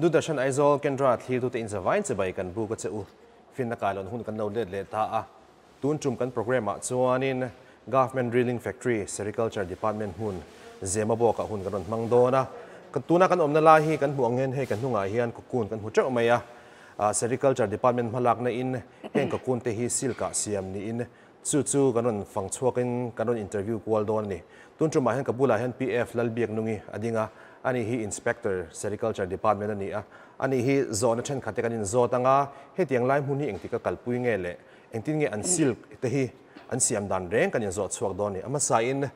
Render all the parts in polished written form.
Doordarshan Aizawl Kendra thlirtute in zavain chibai kan buk a che u. Finna kailawn hun kan lo let leh ta a. Tun tum kan programme ah chuanin Government Reeling Factory Sericulture Department hmun Zemabawk ah hun kan rawn hmang dawn a. Tuna kan awmna lai hi kan hmuh ang hian hei kan hnungah hian cocoon kan hmu teuh mai a. Sericulture Department hmalakna in heng cocoon te hi silk ah siam niin chu chu kan rawn fang chhuakin kan rawn interview kual dawn a ni. Tun tumah hian ka bulah hian PF Lalbiaknungi a ding a, ani hi Inspector Sericulture Department a ni a. Ani hi zawhna thenkhat te kan inzawt ang a, hetiang lai hmun hi engtik a kalpui nge leh engtin nge an silk te hi an siam dan reng kan inzawh chhuak dawn a ni. A hmasain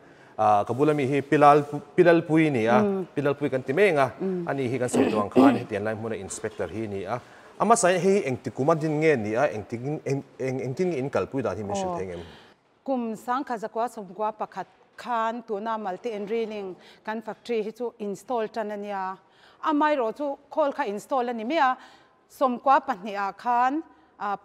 ka bula mi hi Pilal Pilalpui a ni a, Pilalpui kan ti mek a, ani hi kan sawi tawh ang khan hetiang lai hmuna Inspector hi a ni a. A hmasain hei hi engti kum a din nge ni a, engti engtin nge in kalpui dan hi min hrilh thei ngem? Kum 1991 khan tuna Multi and Reeling kan factory hi chu install tan a nia. Amaherawh chu khawl kha install a ni mai a, 92 ah khan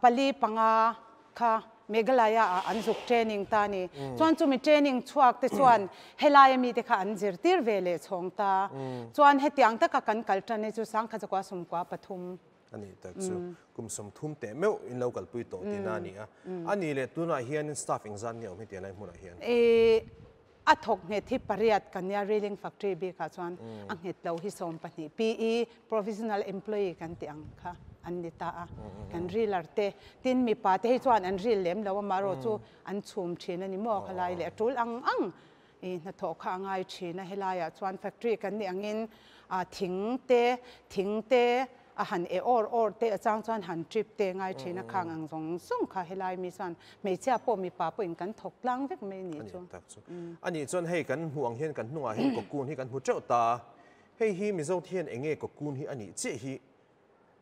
pali panga kha Meghalaya ah an zuk training ta a ni. Chuan chumi training chhuak te chuan helai ami te kha an zirtir ve leh chhawng ta. Chuan hetiang taka kan kal tan hi chu 1993. A nih tak chu kum 30 teh meuh in lo kalpui tawh tihna a ni a. A nih leh tunah hianin staff engzat nge awm hi tiang lai hmunah hian? A thawk nghet hi pariat kan nia Reeling Factory bikah chuan a nghet lo hi 12 PE, Provisional Employee, kan tih ang kha an ni ta a. Kan reeler te, tin mipa te hi chuan an reel lem lo a, amaherawh chu an chhum thin a ni maw khalai leh a tul ang ang i hnathawh kha a ngai thin a. Helaiah chuan factory kan nih angin thing te, thing te a han e awr awr te a chang chuan han trip te ngai thin a, khang ang zawng zawng kha helai mi chuan hmeichhia pawh mipa pawhin kan thawk tlang vek mai nih chu. A ni tak chu. A nih chuan hei kan hmuh ang hian kan hnungah hian cocoon hi kan hmu teuh ta a, hei hi Mizo te hian eng nge cocoon hi a nih chiah hi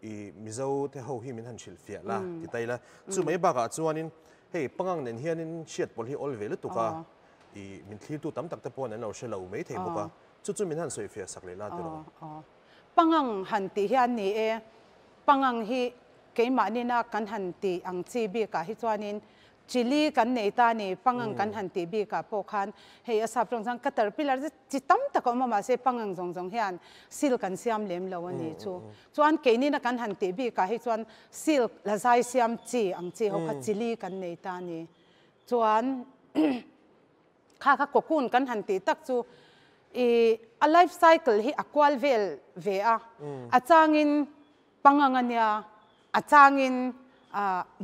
i Mizo te ho hi min han hrilh fiah la ti ta ila. Chu mai bakah chuanin hei pangang nen hianin hriat pawl hi awl ve lutuk a, i min thlirtu tam tak te pawhin an lo hre lo mai thei bawk a, chu chu min han sawi fiah sak leh la ti rawh. Pangang han tih hian ni e, pangang hi keimahni-na kan han tih ang chi bikah hi chuanin chili kan nei ta a ni, pangang kan han tih bikah pawh khan hei a sap tawng chuan caterpillar chu chi tam tak a awm a, mahse pangang zawng zawng hian silk an siam lem lo a ni chu. Chuan keini-na kan han tih bikah hi chuan silk la zai siam chi ang chi ho kha chili kan nei ta a ni. Chuan Kha kha cocoon kan han tih tak chu i a life cycle hi a kual vel ve a, a changin pangang a nia, a changin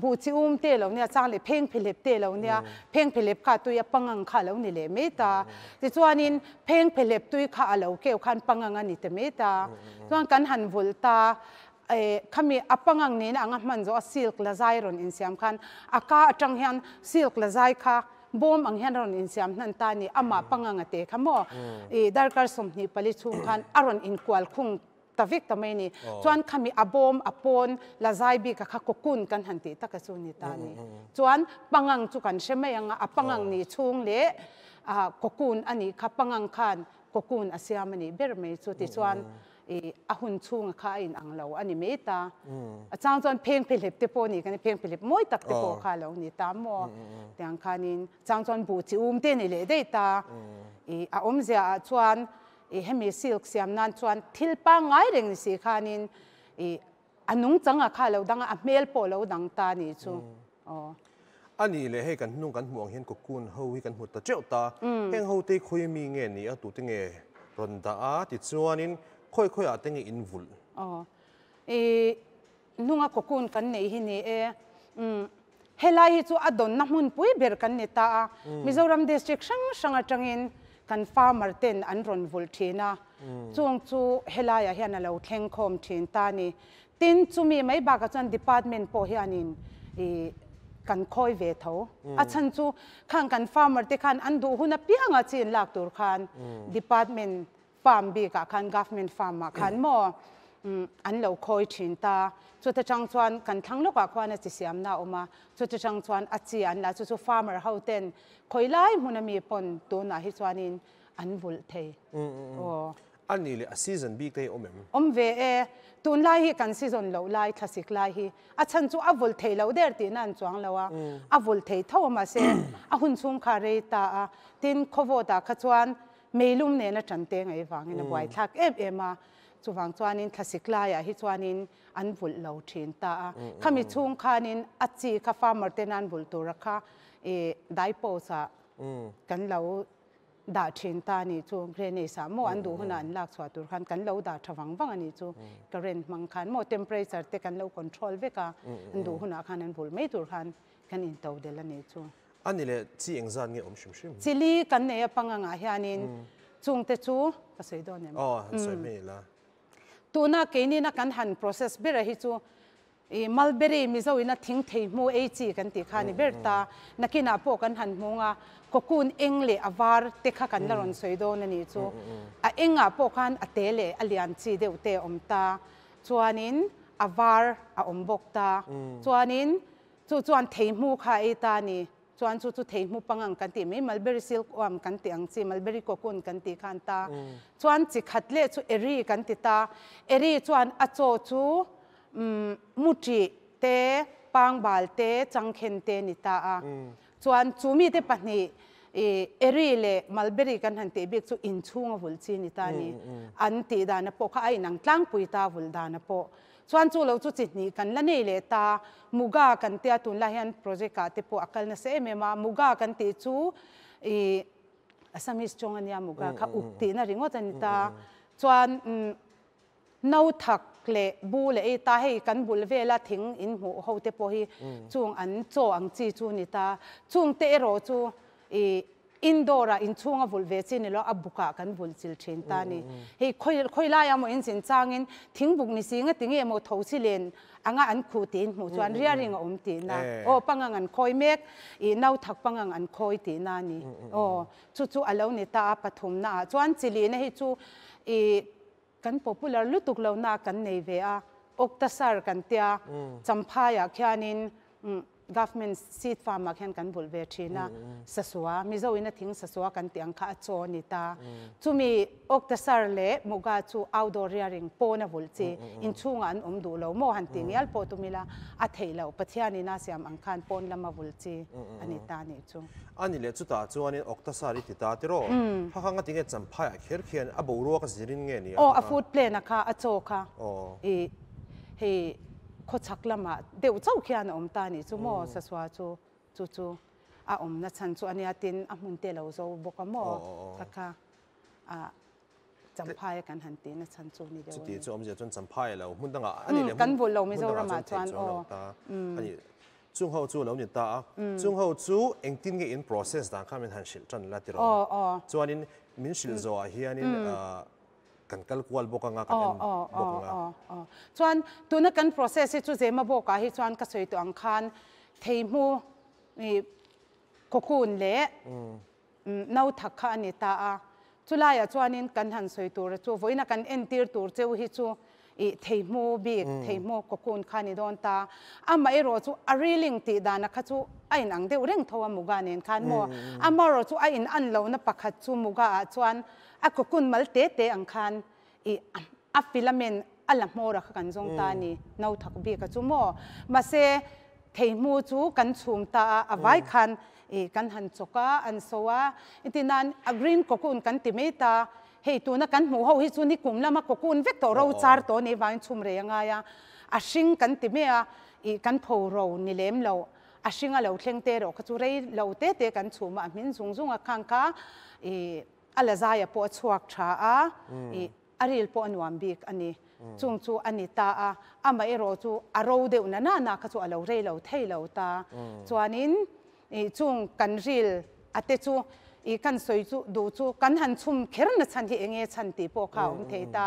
buh chi um te lo nia, a chang leh pheng phelep te lo nia, pheng phelep kha tui a pangang kha a lo ni leh mai ta. Tichuanin pheng phelep tui kha a lo keu khan pangang a ni ta mai ta. Chuan kan han vulh ta, khami a pangang nena anga hman zawh a silk la zai rawn insiam khan a ka atang hian silk la zai kha Bawm ang hian a rawn insiam hnan ta a ni. Amah pangang a te kha maw? I darkar 24 chhung khan a rawn inkual khung ta vek ta mai a ni. Chuan khami a bawm a pawn la zai bik a kha cocoon kan han tih taka chu ni ta a ni. Chuan pangang chu kan hre mai ang a, a pangang ni chhung leh cocoon a nih kha pangang khan cocoon a siam a nih ber mai chu. Tichuan I a hun chhunga kha a in ang lo a ni mai ta. A chang chuan pheng phehlep te pawh a ni kan pheng phehlep mawi tak te pawh kha a lo ni ta maw. Tiang khanin chang chuan buh chi um te a ni leh daih ta. I a awmzia ah chuan i hemi silk siam nan chuan thil pangngai reng ni si khanin i a nungchang a kha a lo dang a, a hmel pawh a lo dang ta a nih chu. Aw. A nih leh hei kan hnung kan hmuh ang hian cocoon ho hi kan hmu ta teuh ta. Heng ho te khawi mi nge ni a, tute nge rawn dah a, tichuanin khawi khawi ah te nge in vulh? Aw. I hnunga cocoon kan neih hi ni e. Umm. Helai hi chu a dawnna hmunpui ber kan ni ta a. Mizoram district hrang hrang atangin kan farmer ten an rawn vulh thin a. Chung chu helaiah hian a lo thleng khawm thin ta a ni. Tin, chumi mai bakah chuan department pawh hianin i kan khawi ve tho. A chhan chu khang kan farmer te khan an duh hun apianga chin lak tur khan department farm bikah khan government farm ah khan maw an lo khawi thin ta. Chuta tang chuan kan thlang lawkah khuan a chi siamna a awm a, chuta tang chuan a chi an la chu chu farmer ho ten khawi lai hmun ami pawn tunah hi chuanin an vulh thei. Aw. A nih leh a season bik te hi awm em? Awm ve e. Tunlai hi kan season loh lai, thlasik lai hi a chhan chu a vul thei loh der tihna an chuang lo a, a vul thei tho a mahse a hun chhung kha rei ta a, tin khawvawtah kha chuan meilum nena tan te ngaih vangin a buaithlak em em a. Chuvang chuanin thlasik laiah hi chuanin an vulh lo thin ta a. Khami chhung khanin a chi kha farmer te nan vulh tura kha ih dai post ah kan lo dah thin ta a nih chu. Grenades ah maw an duh hunah an lak chhuah tur khan kan lo dah tha vang vang a nih chu. Current hmang khan maw temperature te kan lo control vek a, an duh hunah khan an vulh mai tur khan kan into del a nih chu. A ni leh chi engzat nge awm hrim hrim? Chili kan nei a pangangah hianin chungte chu ka sawi dawn em? Aw, han sawi mai ila. Tuna keinina kan han process bera hi chu i mulberry Mizo ina thing thei hmu ei chi kan tih kha a ni ber ta. Nakinah pawh kan han hmung a, cocoon eng leh a var te kha kan la rawn sawi dawn a nih chu. A engah pawh khan a te leh a lian chi deuh te a awm ta. Chuanin a var a awm bawk ta. Chuanin Chu chuan theihmu kha ei ta a ni. Chuan chu chu theihmu pangang kan tih mai, mulberry silk worm kan tih ang chi, mulberry cocoon kan tih khan ta. Chuan chi khat leh chu eri kan ti ta. Eri chuan a chaw chu muṭih te, pangbal te, changkhen te ni ta a. Chuan chu mite pahnih eri leh mulberry kan han tih bik chu inchhunga vulh chi ni ta a ni. An tih dana pawh kha a inang tlangpui ta vulh dana pawh. Chuan chu lo chu chi hnih kan la nei leh ta, Muga kan tia tunlai hian project ah te pawh a kal nasa em em a, Muga kan tih chu ih Assamese tawng a nia Muga kha uk tihna ringawt a ni ta. Chuan no thak leh bu leh ei ta hei kan bul vela thing in hmuh ho te pawh hi chung an chaw ang chi chu a ni ta. Chung te erawh chu ih Indoor ah inchhung a vulh ve chi ni lo a buk ah kan vulh chil thin ta a ni. Hei khawi khawi lai ah maw in zin chang in thingbuk ni si nga ti nge maw tho chi len anga an khuh tih in hmuh chuan rearing a awm tih na aw pangang an khawi mek ih nau thak pangang an khawi tih na a ni aw chu chu a lo ni ta a pathum na ah chuan chili na hi chu ih kan popular lutuk lo na kan nei ve a Oktasar kan tia Champhai ah khian in Government seed farm ah khian kan vulh ve thin a, sasua, Mizo in a thing sasua kan tih ang kha a chaw a ni ta. Chumi Oktasar leh Muga chu outdoor rearing pawn a vulh chi, inchhungah an awm duh lo maw han tih ngial pawh tum ila a theih loh, Pathian in a siam ang khan pawn lama vulh chi a ni ta nih chu. A ni leh chutah chuanin Oktasar i ti ta tiraw? Kha kha ngatinge Champhaiah kher khian a boruak a zirin nge ni a? Aw, a food plan a kha, a chaw kha i hei Khawchhak lamah deuh chauh khian a awm ta nih chu maw Sasua chu chu chu a awmna chhan chu a nia tin a hmun te lo zo bawk a maw kha kha a Champhai a kan han tihna chhan chu ni deuh a ni. Chuti chu awmzia chuan Champhai a lo hmun dangah a ni leh hmun dangah chuan theih chuan a lo ta a ni. Chung ho chu a lo ni ta a, chung ho chu engtin nge in process dan kha min han hrilh tan la tiraw? Chuanin min hrilh zawhah hianin Kan kal kual bawk anga, kan en bawk anga. Aw, aw, aw. Chuan tuna kan process hi chu Zema bawkah hi chuan ka sawi tawh ang khan theihmu i cocoon leh no thak kha a ni ta a. Chulaiah chuanin kan han sawi tur chu vawiina kan entir tur cheu hi chu i theihmu bik, theihmu cocoon kha a ni dawn ta. Amaherawh chu a reeling tih dana kha chu a inang deuh reng tho a Muga nen khan maw. Amaherawh chu a inan lohna pakhat chu Muga ah chuan A cocoon mal te te ang khan i a filament a la hmawr a kha kan zawng ta a ni, no thak bik a chu maw. Mahse, theihmu chu kan chhum ta a, a vai khan i kan han chawk a, an so a, engtin nan a green cocoon kan ti mai ta, hei tuna kan hmuh ho hi chu nikum lama cocoon vek tawh ro char tawh a nih vangin chhum rei a ngai a, a hring kan ti mai a, i kan pho ro ni lem lo. A hring a lo thleng te erawh kha chu rei lo te te kan chhum a, a hmin zung zung a khang kha i a la zaia pawh a chhuak tha a, i a ril pawh a nuam bik a ni. Chung chu a ni ta a, amah erawh chu a ro deuh na na na kha chu a lo rei lo thei lo ta. Chuanin i chung kan ril a te chu i kan sawi chu duh chu kan han chhum kher na chhan hi enge chhan tih pawh kha a awm thei ta.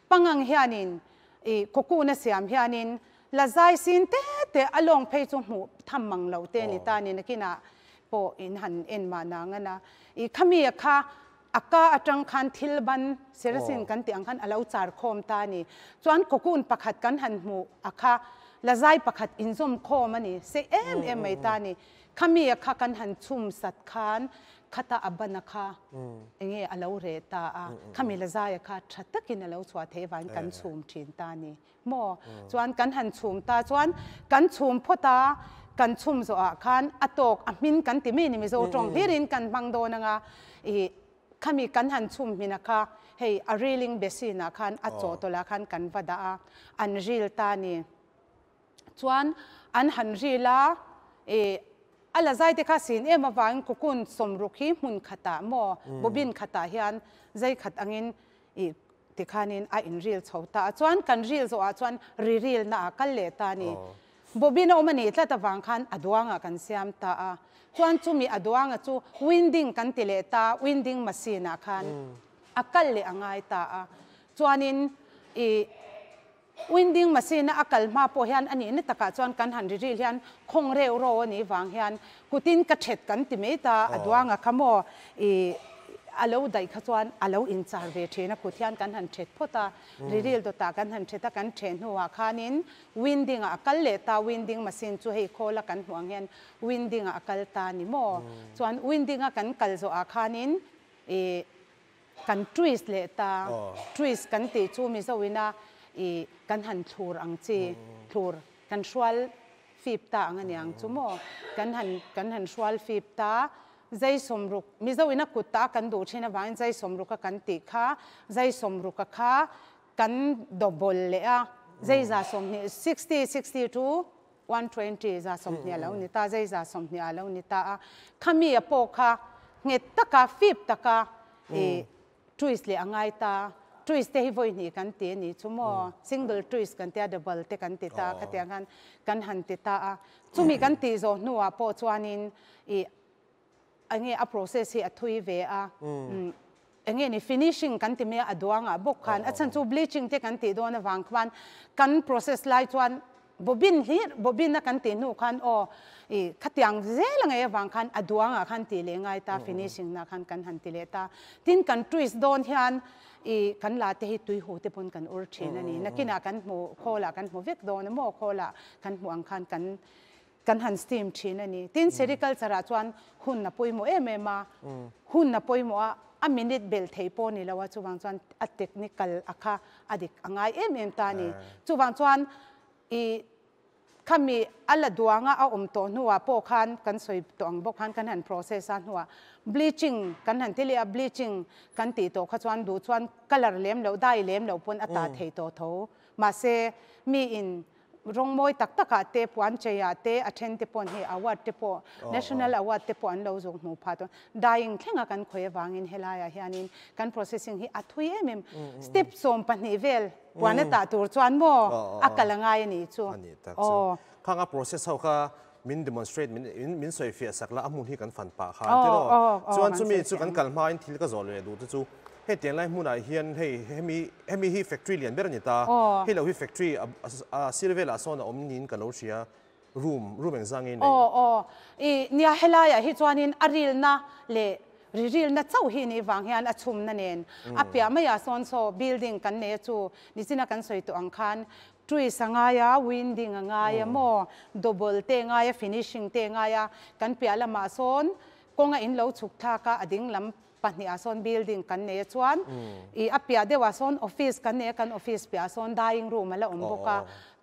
Pangang hianin i cocoon a siam hianin La zai sin te te a lawng phei chu hmuh tham mang lo te ni ta ni nakinah pawh in han en mah na ngan a. I khami a kha a ka atang khan thil ban serasin kan tih ang khan a lo char khawm ta ni. Chuan cocoon pakhat kan han hmuh a kha la zai pakhat inzawm khawm a ni sei em em mai ta ni. Khami a kha kan han chhum sat khan khata a ban a kha enge a lo reh ta a. Khami la zai a kha tha takin a lo chhuah theih avangin kan chhum thin ta ni. Maw? Chuan kan han chhum ta chuan kan chhum phawt a, kan chhum zawhah khan a tawk a hmin kan ti mai ni Mizo tawng hlirin kan hmang dawn anga i khami kan han chhum hmin a kha. hei a reeling basin ah khan a chawhtawlh ah khan kan va dah a, an reel ta a ni. Chuan an han reel a, ih a la zai te kha sin em avangin cocoon sawmruk hi hmun khatah maw bobin khatah hian zai khat angin ih tikhanin a in reel chho ta a. Chuan kan reel zawhah chuan ri reel na ah kal leh ta a ni. Bobin a awm a nih tlat avang khan a duangah kan siam ta a. Chuan chumi a duanga chu winding kan ti leh ta, winding machine ah khan a kal leh a ngai ta a. Chuanin ih winding machine a a kal hma pawh hian a nihna takah chuan kan han ri ril hian khawng reuh ro a nih vang hian kutin ka thet kan ti mai ta, a duanga kha maw ih a lo daih kha chuan a lo inchar ve thin a, kut hian kan han thet phawt a, ri ril dawtah kan han thet a, kan theh hnuah khanin winding ah a kal leh ta, winding machine chu hei khawl a kan hmuh ang hian winding ah a kal ta ni maw? Chuan winding a kan kal zawh ah khanin ih kan twist leh ta, twist kan tih chu Mizo ina ih kan han thlur ang chi, thlur kan hrual fip ta ang aniang chu maw? Kan han kan han hrual fip ta, zai sawmruk Mizo ina kut ta kan duh thin avangin zai sawmruk a kan tih kha, zai sawmruk a kha Kan double leh a, zei 120, 60, 60 to 120 120 a lo ni ta, zei 120 a lo ni ta a. Khami a pawh kha nghet taka, fip taka i twist leh a ngai ta. Twist te hi vawi hnih kan ti a nih chu maw? Single twist kan tia, double te kan ti ta, khatiang khan kan han ti ta a. Chumi kan tih zawh hnuah pawh chuanin i Enge a process hi a thui ve a, enge ni finishing kan ti mai a, a duangah bawk khan a chhan chu bleaching te kan tih dawn avang khan kan process lai chuan bobin hlir bobin a kan tih hnu khan aw i khatiang zel a ngei avang khan a duangah khan tih leh ngai ta finishing na khan kan han ti leh ta. Tin kan twist dawn hian i kan la te hi tui hu te pawn kan ur thin a ni. Nakinah kan hmu khawlah kan hmu vek dawn a maw khawlah kan hmuh ang khan kan Kan han steam thin a ni. Tin, sericulture ah chuan hun a pawimawh em em a, hun a pawimawh a, a minute belh thei pawh ni lo a, chuvang chuan a technical a kha a dik a ngai em em ta a ni. Chuvang chuan i khami a la duanga a awm tawh hnuah pawh khan kan sawi tawh ang bawk khan kan han process a hnuah bleaching kan han ti leh a, bleaching kan tih tawh kha chuan duh chuan colour lem loh, dye lem loh pawn a tah thei tawh tho. Mahse, mi in Rawng mawi tak takah te, puan cheiah te, a then te paw'n hei award te pawh, national award te pawh an lo zawk hmuh phah tawh. Dyeing thlenga kan khawih avangin helaiah hianin kan processing hi a thui em em. Step 12 vel puan a tah tur chuan maw a kal a ngai a nih chu. A nih tak chu. Khang a process ho kha min demonstrate, min sawi fiah sak la, a hmun hi kan fan pah kha an ti rawh. Chuan chumi chu kan kal hmain thil ka zawh leh duh te chu Hei tiang lai hmunah hian hei hemi hemi hi factory lian ber a ni ta. Hei lo hi factory a sir velah sawn a awm niin ka lo hria. Room room engzah nge nei? Aw aw i nia helaiah hi chuanin a rilna leh ri rilna chauh hi nih vang hian a chhumna nen a piah maiah sawn saw building kan nei a chu nichina kan sawi tawh ang khan twist a ngai a, winding a ngai a maw double te a ngai a, finishing te a ngai a, kan piah lamah sawn kawnga in lo chhuk thlak a a ding lam Pahnih ah sawn building kan nei a chuan ih a piah deuh ah sawn office kan nei a kan office piah ah sawn dying room a la awm bawk a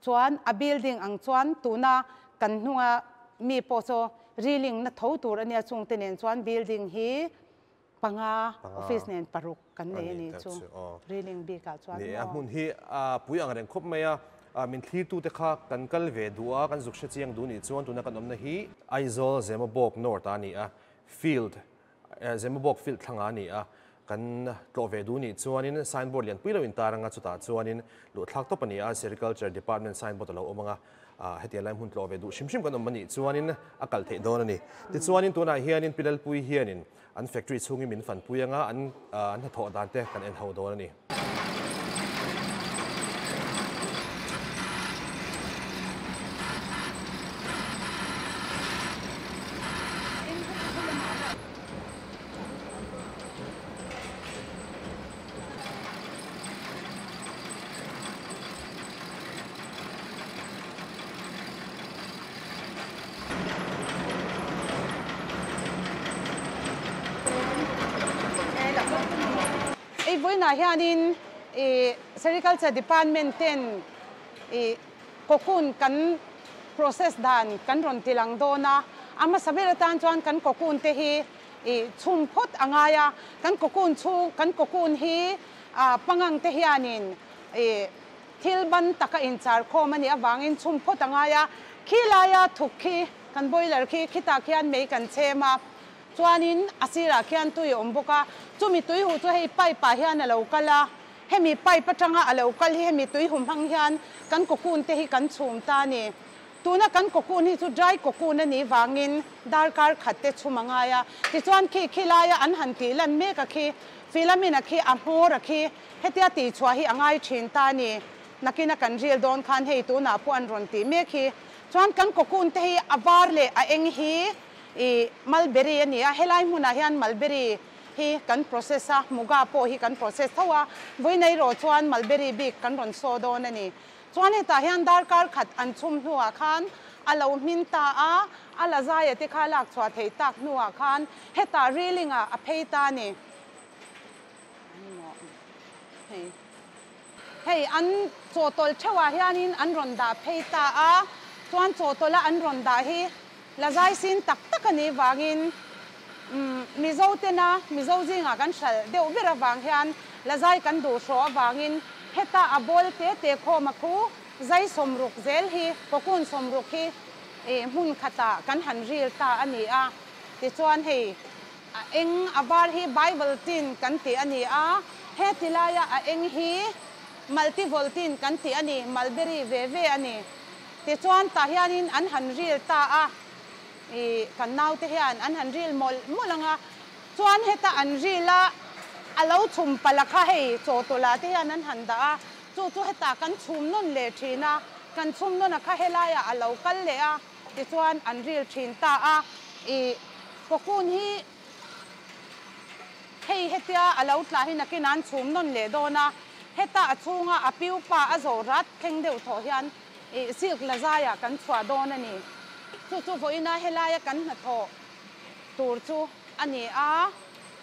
chuan a building ang chuan tuna kan hnunga mi pawh saw reeling na tho tur a nia chung te nen chuan building hi panga office nen paruk kan nei a ni chu reeling bik ah chuan maw. A hmun hi a pui ang reng khawp mai a min thlir tu te kha kan kal ve duh a kan zuk hre chiang duh nih chuan tuna kan awmna hi Aizawl Zemabawk North ah a ni a field Zemabawk field thlangah a ni a, kan tlawh ve duh nih chuanin signboard lian pui lo intar anga chutah chuanin luhthlak tawp a ni a, Sericulture Department signboard a lo awm anga, hetiang lai hmun tlawh ve duh hrim hrim kan awm a nih chuanin a kal theih dawn a ni. Tichuanin tunah hianin Pi Lalpui hianin an factory chhungin min fanpui anga an hnathawh dan te kan en ho dawn a ni. Ei vawiinah hianin ih Sericulture Department ten ih cocoon kan process dan kan rawn ti lang dawn a, a hmasa ber atan chuan kan cocoon te hi ih chhum phawt a ngai a, kan cocoon chhung kan cocoon hi Pangang te hianin ih thil ban taka inchar khawm a nih avangin chhum phawt a ngai a, khi laia thuk khi kan boiler khi khitah khian mei kan chhem a, chuanin a sirah khian tui a awm bawk a, chumi tui huh chu hei pipe ah hian a lo kal a, hemi pipe atanga a lo kal hi hemi tui huh hmang hian kan cocoon te hi kan chhum ta a ni. Tuna kan cocoon hi chu dry cocoon a nih vangin darkar khat te chhum a ngai a, tichuan khi khi laia an han tih lan mek a khi, filament a khi, a hmawr a khi, hetia tih chhuah hi a ngai thin ta a ni. Nakina kan ril dawn khan hei tunah pawh an rawn tih mek hi. Chuan kan cocoon te hi a var leh a eng hi ih mulberry a ni a, helai hmunah hian mulberry hi kan process a, muga pawh hi kan process tho a, vawiin erawh chuan mulberry bik kan rawn saw dawn a ni. Chuan hetah hian darkar khat an chhum hnuah khan a lo hmin ta a, a la zaia te kha lak chhuah theih tak hnuah khan hetah reeling ah a phei ta a ni. Hei hei an chawhtawlh theuhah hianin an rawn dah phei ta a, chuan chawhtawlha an rawn dah hi la zai sin tak tak a nih vangin Mizo tena Mizo zingah kan hralh deuh ber avang hian la zai kan duh hrawh avangin heta a bawl te te khawm a khu zai sawmruk zel hi cocoon sawmruk hi hmun khatah kan han ril ta a ni a. Tichuan hei a eng a var hi bivoltine kan tih a ni a, heti laia a eng hi multivoltine kan tih a ni, mulberry ve ve a ni. Tichuan tah hianin an han ril ta a, ih kan naute hian an han ril mawlh mawlh ang a, chuan heta an ril a, a lo chhum palh a kha hei chawhtawlh ah te hian an han dah a, chu chu hetah kan chhum nawn leh thin a, kan chhum nawn a kha helaiah a lo kal leh a, tichuan an ril thin ta a, ih cocoon hi hei hetia a lo tla hi nakin an chhum nawn leh dawn a, heta a chhunga a piupa a zawh rat thleng deuh thawh hian Ih silk la zaiah kan chhuah dawn a ni. Chu chu vawiina helaia kan hnathawh tur chu a ni a.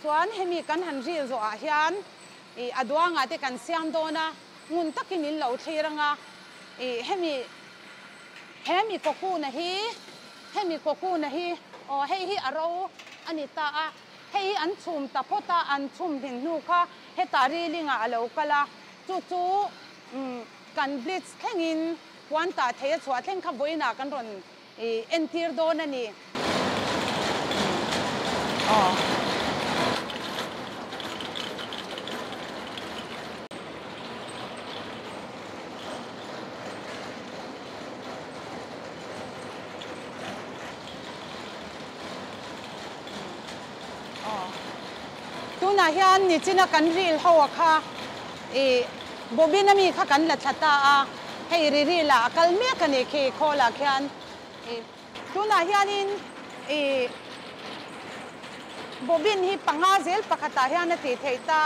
Chuan hemi kan han ril zawhah hian ih a duangah te kan siam dawn a, ngun takin in lo thlir ang a. Ih hemi hemi cocoon-a hi hemi cocoon-a hi aw hei hi a ro a ni ta a. Hei hi an chhum ta phawt a, an chhum hmin hnu kha hetah rilingah a lo kal a. Chu chu umm. Kan blitz thlengin puan tah thei a chhuah thleng kha vawiinah kan rawn entir dawn a ni. Aw. Aw. Tunah hian nichina kan ril ho a kha i. Bobin a mi kha kan la thla ta a, hei ri ri lah a kal mek a nih khi khawl ah khian i tunah hianin i Bobin hi panga zel pakhat ah hian a tih theih ta,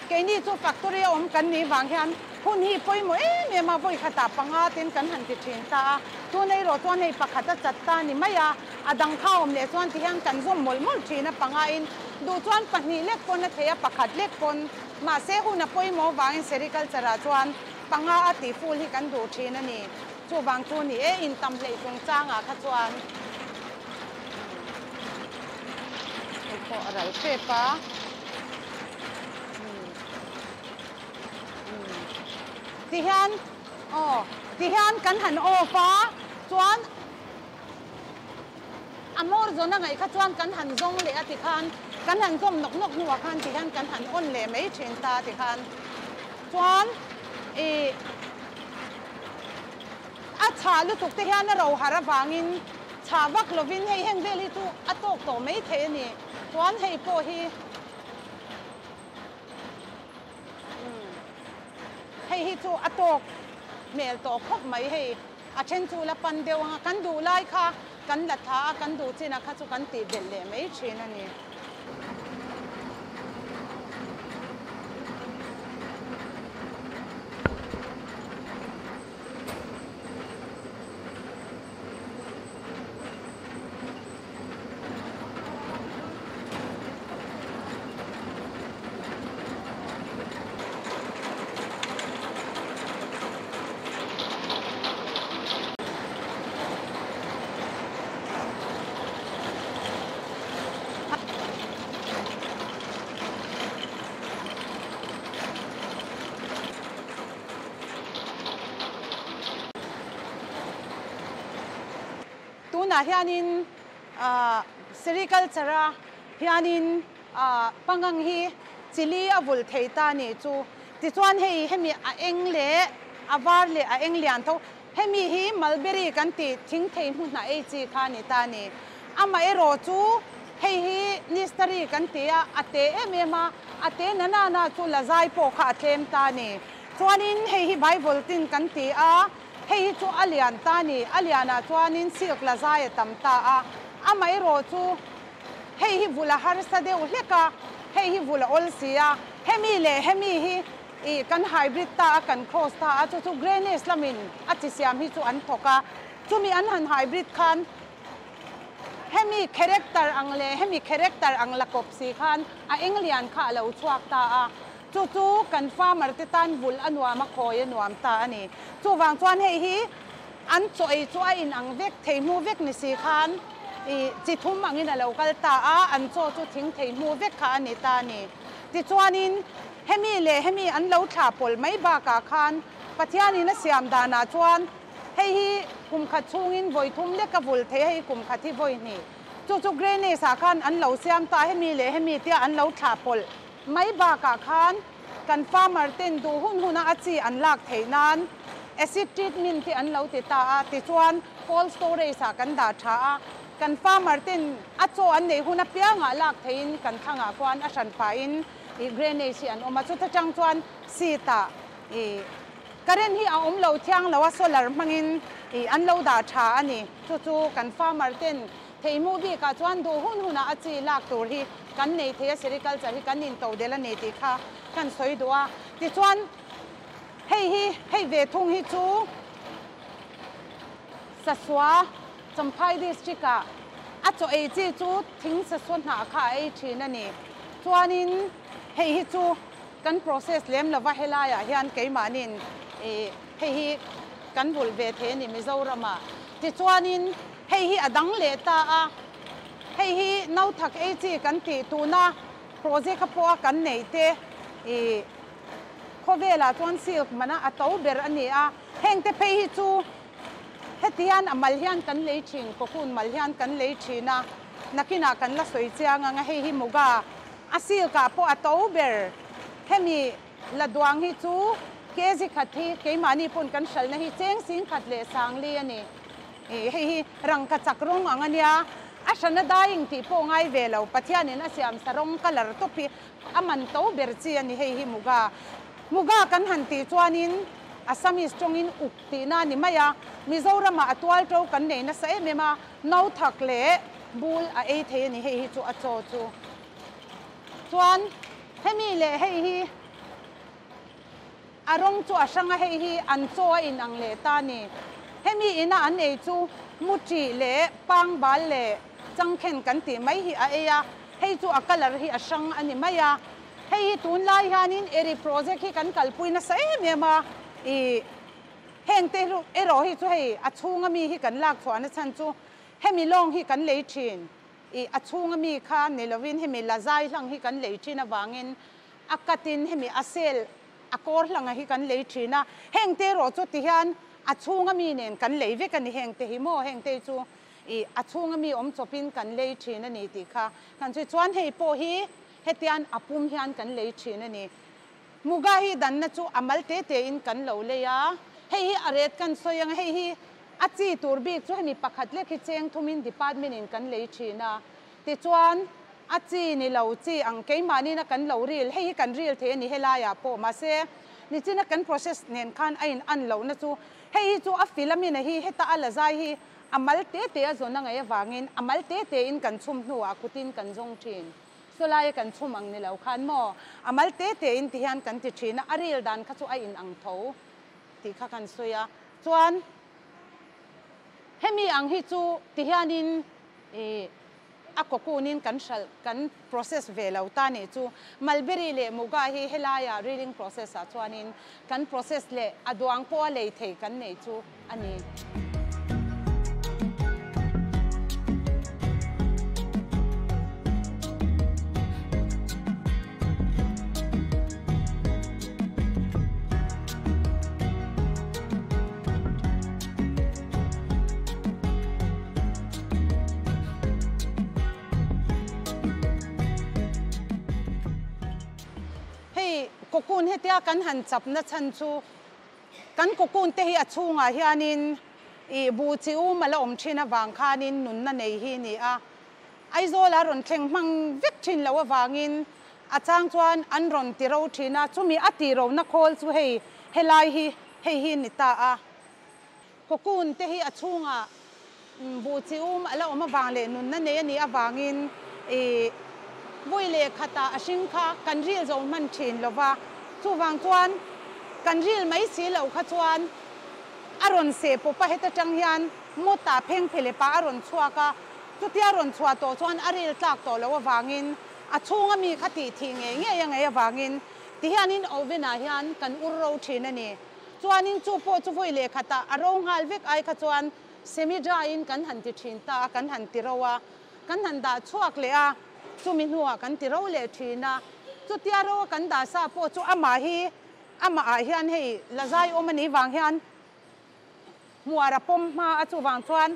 keini chu factory a awm kan nih vang hian hun hi pawimawh em em a, vawi khatah panga ten kan han ti thin ta a, tuna erawh chuan hei pakhat a chat ta a ni mai a, a dang kha awm leh chuan ti hian kan zawm mawlh mawlh thin a panga in duh chuan pahnih lek pawn a thei a, pakhat lek pawn. Mahse hun a pawimawh vangin sericulture ah chuan panga a tih ful hi kan duh thin a ni. Chuvang chu ni e, intam hleih chungchang ah kha chuan hei pawh a ral tep a. Tihian aw tihian kan han off a chuan A hmawr zawn a ngaih kha chuan kan han zawng leh a ti khan kan han zawm nawk nawk hnuah khan ti hian kan han on leh mai thin ta ti khan chuan ih a chhah lutuk te hian a ro har avangin chhah vak lovin hei heng vel hi chu a tawk tawh mai thei a ni chuan hei pawh hi hei hi chu a tawk hmel tawh khawp mai hei. A then chu la pan deuh ang a, kan duh lai kha kan la tha a, kan duh chin a kha chu kan tih belh leh mai thin a ni. Tunah hianin sericulture ah hianin pangang hi chili a vul thei ta nih chu. Tichuan hei hemi a eng leh a var leh a eng lian tho. Hemi hi mulberry kan tih thing thei hmu hnah ei chi kha a ni ta a ni. Amaherawh chu hei hi nistari kan ti a, a te em em a, a te na na na chu la zai pawh kha a tlem ta a ni. Chuanin hei hi bivoltin kan ti a, hei hi chu a lian ta a ni. A lianah chuanin silk la zai a tam ta a, amaherawh chu hei hi vul a harsa deuh hlek a, hei hi vul a awl si a, hemi leh hemi hi Ih, kan hybrid ta a, kan cross ta a, chu chu Greenies lamin a chi siam hi chu an thawk a, chumi an han hybrid khan hemi character ang leh hemi character ang la kawp si khan a eng lian kha a lo chhuak ta a, chu chu kan farmer te tan vul a nuam a, khawi a nuam ta a ni. Chuvang chuan hei hi an chaw ei chu a inang vek, thei hmu vek ni si khan ih chi thum angin a lo kal ta a, an chaw chu thing thei hmu vek kha a ni ta a ni. Tichuanin hemi leh hemi an lo thlah pawlh mai bakah khan Pathianin a siam danah chuan hei hi kum khat chhungin vawi thum lek a vul thei a, hei kum khat hi vawi hnih. Chu chu Greenies ah khan an lo siam ta a, hemi leh hemi tia an lo thlah pawlh mai bakah khan kan farmer ten duh hun huna a chi an lak theih nan acid treatment te an lo ti ta a, tichuan cold storage ah kan dah tha a. Kan farmer ten a chaw an neih hun apiangah lak theihin kan thlangah khuan a hran pahin ih drainage hi an awm a, chuta tang chuan seat ah ih current hi a awm lo thiang lo a, solar hmangin ih an lo dah tha a ni. Chu chu kan farmer ten theihmu bikah chuan duh hun hunah a chi lak tur hi kan nei thei a, sericulture hi kan into del a ni tih kha kan sawi duh a. Tichuan hei hi hei ve thung hi chu Sasua Champhai District ah a chaw ei chi chu thing sasua hnah kha a ei thin a ni. Chuanin hei hi chu kan process lem lova helai ah hian keimahnin ih hei hi kan vulh ve thei a ni Mizoram ah. Tichuanin hei hi a dang leh ta a, hei hi nauthak ei chi kan tih tuna project a pawh a kan neih te ih khawvel ah chuan silk man a a to ber a ni a, heng te phei hi chu Heti hian a mal hian kan lei thin, cocoon mal hian kan lei thin a, nakinah kan la sawi chiang ang a, hei hi muga a silk ah pawh a to ber. Hemi la duang hi chu kg khat hi keimahni pawn kan hralhna hi cheng sing khat leh sangli a ni. Ih hei hi rangka chak rawng ang a nia, a hrana daiing tih pawh ngai ve lo, Pathianin a siam sa rawng colour tawp hi a man to ber chi a ni hei hi muga. Muga kan han tih chuanin Assamese tawngin uk tihna a ni mai a, Mizoramah a tual to kan nei nasa em em a, no thak leh bul a ei thei a ni hei hi chu a chaw chu. Chuan hemi leh hei hi a rawng chu a hrang a, hei hi an chaw a inang leh ta a ni. Hemi ina an ei chu muṭih leh pangbal leh changkhen kan tih mai hi a ei a, hei chu a colour hi a hrang a ni mai a. Hei hi tunlai hianin Eri project hi kan kalpui nasa em em a, ih heng te erawh hi chu hei a chhunga mi hi kan lak chhuahna chhan chu hemi lawng hi kan lei thin, ih a chhunga mi kha ni lovin hemi la zai hlang hi kan lei thin avangin a cut in hemi a sel a kawr hlanga hi kan lei thin a, heng te erawh chu tihian a chhunga mi nen kan lei vek a ni heng te hi maw heng te hi chu ih a chhunga mi awm chawpin kan lei thin a ni tih kha kan sawi chuan hei pawh hi Hetian a pum hian kan lei thin a ni. Muga hi danna chu a mal te tein kan lo lei a, hei hi a ret kan sawi ang a, hei hi a chi tur bik chu hemi pakhat lek hi cheng thumin department in kan lei thin a. Tichuan a chi ni lo chi ang keimahnin a kan lo ril, hei hi kan ril thei a ni helaiah pawh mahse nichina kan process nen khan a in an lohna chu hei hi chu a filamina hi heta a la zai hi a mal te te a zawn a ngaih avangin a mal te tein kan chhum hnuah kutin kan zawng thin. Chulai kan chhum ang ni lo khan maw a mal te te in ti hian kan ti thin a, a ril dan kha chu a in ang tho tih kha kan sawi a. Chuan hemi ang hi chu ti hianin ih a cocoon in kan hralh kan process ve lo ta nih chu. Mulberry leh muga hi helaiah reeling process ah chuanin kan process leh a duang pawh a lei thei kan nei chu a ni. Cocoon hetia kan han chapna chhan chu kan cocoon te hi a chhungah hianin ih buh chi um a la awm thin avang khanin nunna nei hi ni a. Aizawl a rawn thleng hmang vek thin loh avangin a chang chuan an rawn ti ro thin a, chumi a tih rohna khawl chu hei helai hi hei hi ni ta a. Cocoon te hi a chhungah buh chi um a la awm avang leh nunna nei a nih avangin ih vawi leh khatah a hring kha kan ril zo hman thin lo va, chuvang chuan kan ril mai si loh kha chuan a rawn seh pawp a, heta tang hian mawtah pheng phelepa a rawn chhuak a, chutia rawn chhuah tawh chuan a ril tlak tawh loh avangin a chhunga mi kha tih thih ngei ngei a ngaih avangin tihianin oven ah hian kan ur ro thin a ni. Chuanin chu pawh chu vawi leh khatah a ro nghal vek ai kha chuan semi dry in kan han ti thin ta a, kan han ti ro a, kan han dah chhuak leh a, chumi hnuah kan ti ro leh thin a. Chutia ro a kan dah sa pawh chu amah hi amah ah hian hei la zai awm a nih vang hian hmuar a pawm hma a, chuvang chuan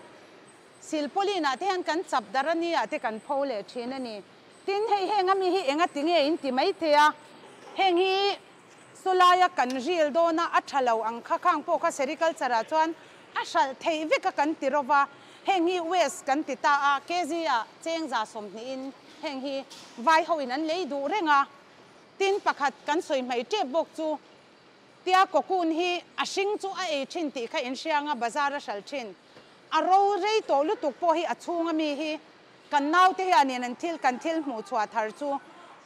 silpauline ah te hian kan chap dar a ni ah te kan pho leh thin a ni. Tin hei heng ami hi enga ti nge in ti mai thei a, heng hi Sawlaia kan ril dawna a tha lo ang kha khang pawh kha sericulture ah chuan a hralh theih vek a kan ti rova, heng hi waste kan ti ta a, kg ah cheng 120 in heng hi vai ho in an lei duh reng a. Tin pakhat kan sawi hmai tep bawk chu tia cocoon hi a hring chu a ei thin tih kha in hriang a, bazar a hralh thin. A ro rei tawh lutuk pawh hi a chhung ami hi kan naute hianin an thil kan thil hmuh chhuah thar chu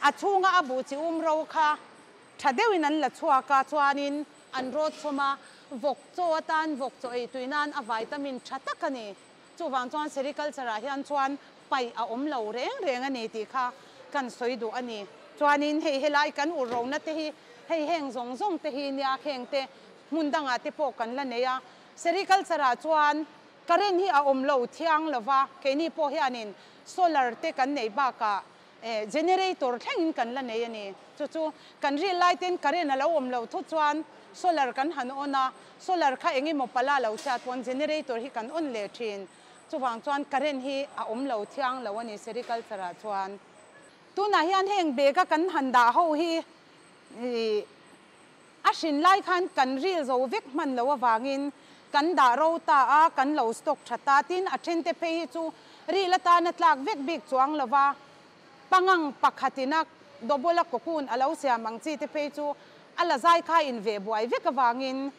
a chhunga a buh chi um ro kha tha deuhin an la chhuak a, chuanin an rawt chhawm a, vawk chaw atan vawk chaw ei tui nan a vitamin tha tak a ni. Chuvang chuan sericulture ah hian chuan paih a awm lo reng reng a ni tih kha kan sawi duh a ni. Chuanin hei helai kan ur rona te hi hei heng zawng zawng te hi nia kheng te hmun dangah te pawh kan la nei a. Sericulture ah chuan current hi a awm lo thiang lova, keini pawh hianin solar te kan neih bakah generator thlengin kan la nei a ni. Chu chu kan ril lai ten current a lo awm lo thut chuan solar kan han on a, solar kha eng emaw pala lo chhiat pawn generator hi kan on leh thin. Chuvang chuan current hi a awm lo thiang lo a ni sericulture ah chuan. Tunah hian heng bag a kan han dah ho hi A hrin lai khan kan ril zo vek hman lo avangin kan dah ro ta a, kan lo stock tha ta. Tin, a thente phei hi chu ril atana tlak vek bik chuang lo va, pangang pakhatina double a cocoon a lo siam ang chi te phei chu a la zai kha in veh buai vek avangin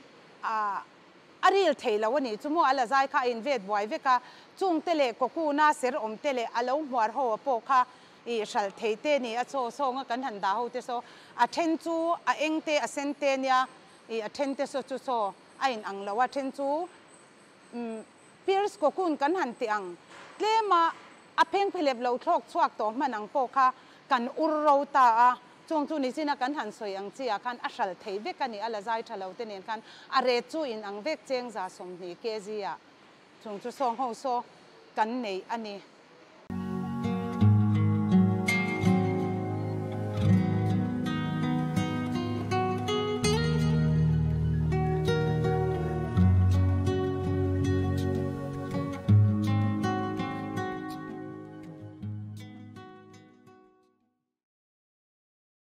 a ril thei lo a nih chu maw, a la zai kha a invet buai vek a, chungte leh cocoon a ser awm te leh a lo hmuar ho a pawh kha Ih hralh thei te ni a chaw sawnga kan han dah ho te saw a then chu a eng te a sen te nia ih a then te saw chu saw a in ang lo a then chu umm Pierce cocoon kan han tih ang tlema a pheng phelep lo thlawk chhuak tawh hman ang pawh kha kan ur ro ta a chung chu nichina kan han sawi ang chi ah khan a hralh thei vek a ni a la zai tha lo te nen khan a ret chu in ang vek cheng 120 kg ah chung chu sawng ho saw kan nei a ni.